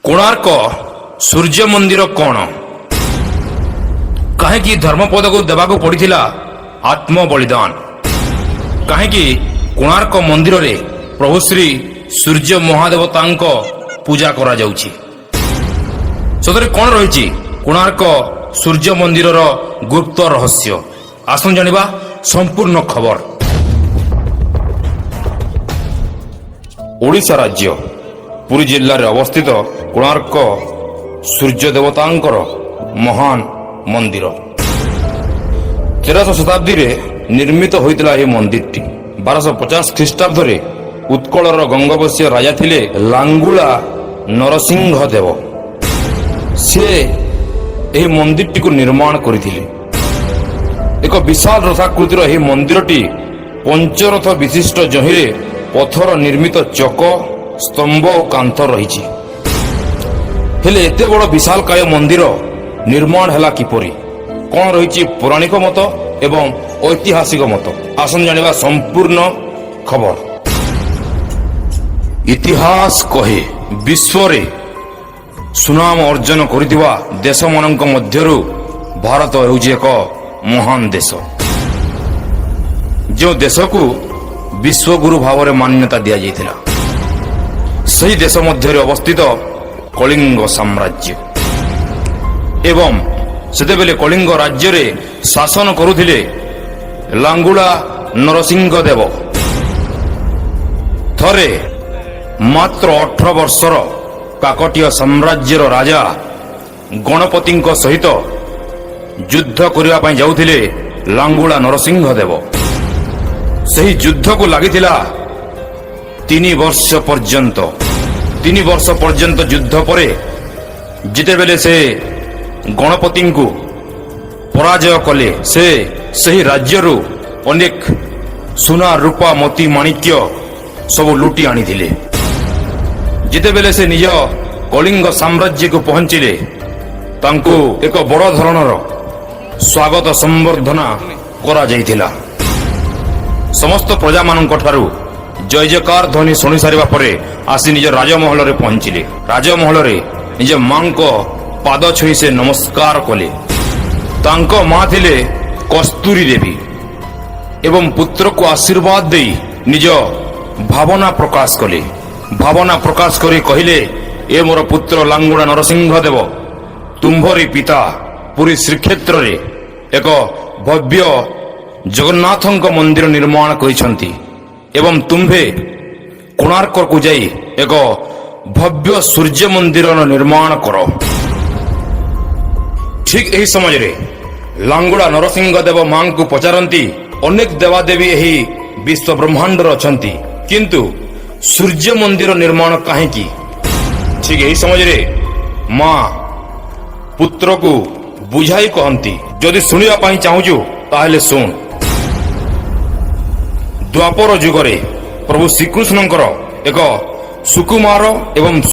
କୋଣାର୍କ ସୂର୍ଯ୍ୟ ମନ୍ଦିର କ'ଣ? କାହିଁକି ଧର୍ମପଦକୁ ଦେବାକୁ ପଡ଼ିଥିଲା ଆତ୍ମବଳିଦାନ? କାହିଁକି କୋଣାର୍କ ମନ୍ଦିରରେ ପ୍ରଭୁ ଶ୍ରୀ ସୂର୍ଯ୍ୟ ମହାଦେବତାଙ୍କ ପୂଜା କରାଯାଉଛି? ସତରେ କ'ଣ ରହିଛି କୋଣାର୍କ ସୂର୍ଯ୍ୟ ମନ୍ଦିରର ଗୁପ୍ତ ରହସ୍ୟ? ଆସନ୍ତୁ ଜାଣିବା ସମ୍ପୂର୍ଣ୍ଣ ଖବର। ଓଡ଼ିଶା ରାଜ୍ୟ ପୁରୀ ଜିଲ୍ଲାରେ ଅବସ୍ଥିତ କୋଣାର୍କ ସୂର୍ଯ୍ୟ ଦେବତାଙ୍କର ମହାନ ମନ୍ଦିର। 13ଶହ ଶତାବ୍ଦୀରେ ନିର୍ମିତ ହୋଇଥିଲା ଏହି ମନ୍ଦିରଟି। 1250 ଖ୍ରୀଷ୍ଟାବ୍ଦରେ ଉତ୍କଳର ଗଙ୍ଗବଂଶୀୟ ରାଜା ଥିଲେ ଲାଙ୍ଗୁଳା ନରସିଂହ ଦେବ। ସେ ଏହି ମନ୍ଦିରଟିକୁ ନିର୍ମାଣ କରିଥିଲେ। ଏକ ବିଶାଳ ରଥାକୃତିର ଏହି ମନ୍ଦିରଟି ପଞ୍ଚରଥ ବିଶିଷ୍ଟ, ଯହିଁରେ ପଥର ନିର୍ମିତ ଚକ, ସ୍ତମ୍ଭ ଓ କାନ୍ଥ ରହିଛି। ହେଲେ ଏତେ ବଡ଼ ବିଶାଳକାୟ ମନ୍ଦିର ନିର୍ମାଣ ହେଲା କିପରି? କ'ଣ ରହିଛି ପୌରାଣିକ ମତ ଏବଂ ଐତିହାସିକ ମତ? ଆସନ୍ତୁ ଜାଣିବା ସମ୍ପୂର୍ଣ୍ଣ ଖବର। ଇତିହାସ କହେ, ବିଶ୍ୱରେ ସୁନାମ ଅର୍ଜନ କରିଥିବା ଦେଶମାନଙ୍କ ମଧ୍ୟରୁ ଭାରତ ହେଉଛି ଏକ ମହାନ ଦେଶ, ଯେଉଁ ଦେଶକୁ ବିଶ୍ୱଗୁରୁ ଭାବରେ ମାନ୍ୟତା ଦିଆଯାଇଥିଲା। ସେହି ଦେଶ ମଧ୍ୟରେ ଅବସ୍ଥିତ କଳିଙ୍ଗ ସାମ୍ରାଜ୍ୟ ଏବଂ ସେତେବେଳେ କଳିଙ୍ଗ ରାଜ୍ୟରେ ଶାସନ କରୁଥିଲେ ଲାଙ୍ଗୁଳା ନରସିଂହ ଦେବ। ଥରେ ମାତ୍ର 18 ବର୍ଷର କାକଟୀୟ ସାମ୍ରାଜ୍ୟର ରାଜା ଗଣପତିଙ୍କ ସହିତ ଯୁଦ୍ଧ କରିବା ପାଇଁ ଯାଉଥିଲେ ଲାଙ୍ଗୁଳା ନରସିଂହ ଦେବ। ସେହି ଯୁଦ୍ଧକୁ ଲାଗିଥିଲା 3 ବର୍ଷ ପର୍ଯ୍ୟନ୍ତ। 3 ବର୍ଷ ପର୍ଯ୍ୟନ୍ତ ଯୁଦ୍ଧ ପରେ ଯେତେବେଳେ ସେ ଗଣପତିଙ୍କୁ ପରାଜୟ କଲେ, ସେ ସେହି ରାଜ୍ୟରୁ ଅନେକ ସୁନା, ରୂପା, ମୋତି, ମାଣିକ୍ୟ ସବୁ ଲୁଟି ଆଣିଥିଲେ। ଯେତେବେଳେ ସେ ନିଜ କଳିଙ୍ଗ ସାମ୍ରାଜ୍ୟକୁ ପହଞ୍ଚିଲେ, ତାଙ୍କୁ ଏକ ବଡ଼ ଧରଣର ସ୍ୱାଗତ ସମ୍ବର୍ଦ୍ଧନା କରାଯାଇଥିଲା। ସମସ୍ତ ପ୍ରଜାମାନଙ୍କ ଠାରୁ ଜୟ ଜୟକାର ଧ୍ୱନି ଶୁଣି ସାରିବା ପରେ ଆସି ନିଜ ରାଜମହଲରେ ପହଞ୍ଚିଲେ। ରାଜମହଲରେ ନିଜ ମାଙ୍କ ପାଦ ଛୁଇଁ ସେ ନମସ୍କାର କଲେ। ତାଙ୍କ ମା ଥିଲେ କସ୍ତୁରୀ ଦେବୀ ଏବଂ ପୁତ୍ରକୁ ଆଶୀର୍ବାଦ ଦେଇ ନିଜ ଭାବନା ପ୍ରକାଶ କଲେ। ଭାବନା ପ୍ରକାଶ କରି କହିଲେ, "ଏ ମୋର ପୁତ୍ର ଲାଙ୍ଗୁଳା ନରସିଂହ ଦେବ, ତୁମ୍ଭରି ପିତା ପୁରୀ ଶ୍ରୀକ୍ଷେତ୍ରରେ ଏକ ଭବ୍ୟ ଜଗନ୍ନାଥଙ୍କ ମନ୍ଦିର ନିର୍ମାଣ କରିଛନ୍ତି ଏବଂ ତୁମ୍ଭେ କୋଣାର୍କକୁ ଯାଇ ଏକ ଭବ୍ୟ ସୂର୍ଯ୍ୟ ମନ୍ଦିରର ନିର୍ମାଣ କର।" ଠିକ ଏହି ସମୟରେ ଲାଙ୍ଗୁଳା ନରସିଂହ ଦେବ ମାଙ୍କୁ ପଚାରନ୍ତି, ଅନେକ ଦେବାଦେବୀ ଏହି ବିଶ୍ୱ ବ୍ରହ୍ମାଣ୍ଡରେ ଅଛନ୍ତି, କିନ୍ତୁ ସୂର୍ଯ୍ୟ ମନ୍ଦିର ନିର୍ମାଣ କାହିଁକି? ଠିକ ଏହି ସମୟରେ ମା ପୁତ୍ରକୁ ବୁଝାଇ କହନ୍ତି, "ଯଦି ଶୁଣିବା ପାଇଁ ଚାହୁଁଛୁ, ତାହେଲେ ଶୁଣ। ଦ୍ୱାପର ଯୁଗରେ ପ୍ରଭୁ ଶ୍ରୀକୃଷ୍ଣଙ୍କର ଏକ ସୁକୁମାର ଏବଂ